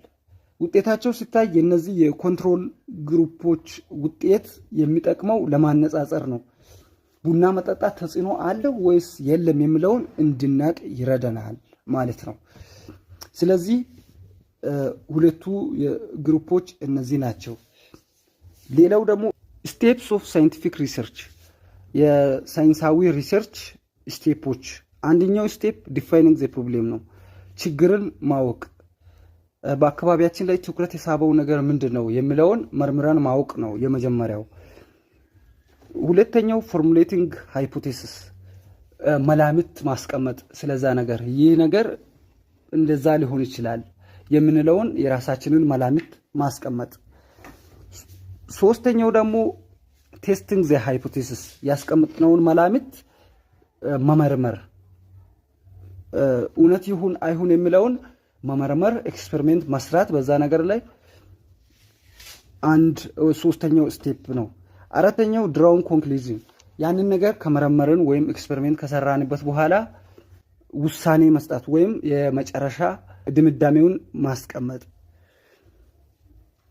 ውጤታቸው ሲታይ የነዚህ የ control group ኦች ውጤት የሚጠቅመው ለማነጻጸር ነው። ቡና መጠጣት ተጽዕኖ አለው ወይስ የለም የሚለውን እንድናቅ ይረዳናል ማለት ነው። ስለዚህ ሁለቱ group ኦች እነዚህ ናቸው። ሌላው ደግሞ steps of scientific research፣ የሳይንሳዊ research step ኦች። አንደኛው step defining the problem ነው። ችግርን ማወቅ፣ በአካባቢያችን ላይ ትኩረት የሳበው ነገር ምንድን ነው የሚለውን መርምረን ማወቅ ነው የመጀመሪያው። ሁለተኛው formulating hypothesis፣ መላምት ማስቀመጥ፣ ስለዛ ነገር ይህ ነገር እንደዛ ሊሆን ይችላል የምንለውን የራሳችንን መላምት ማስቀመጥ። ሶስተኛው ደግሞ testing the hypothesis፣ ያስቀመጥነውን መላምት መመርመር፣ እውነት ይሁን አይሁን የሚለውን መመርመር፣ experiment መስራት በዛ ነገር ላይ አንድ ሶስተኛው step ነው። አራተኛው drawing conclusion፣ ያንን ነገር ከመረመርን ወይም experiment ከሰራንበት በኋላ ውሳኔ መስጠት ወይም የመጨረሻ ድምዳሜውን ማስቀመጥ።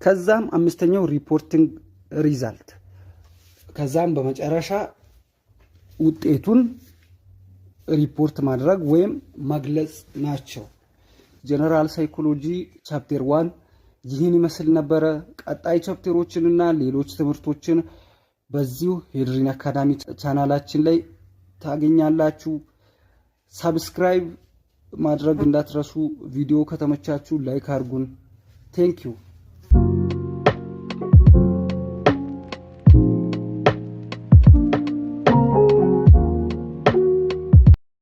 ከዛም አምስተኛው reporting result፣ ከዛም በመጨረሻ ውጤቱን ሪፖርት ማድረግ ወይም መግለጽ ናቸው። General psychology chapter 1 ይህን ይመስል ነበረ። ቀጣይ chapter ኦችንና ሌሎች ትምህርቶችን በዚሁ ሄድሪን አካዳሚ ቻናላችን ላይ ታገኛላችሁ። Subscribe ማድረግ እንዳትረሱ። ቪዲዮ ከተመቻችሁ like አድርጉን። Thank you.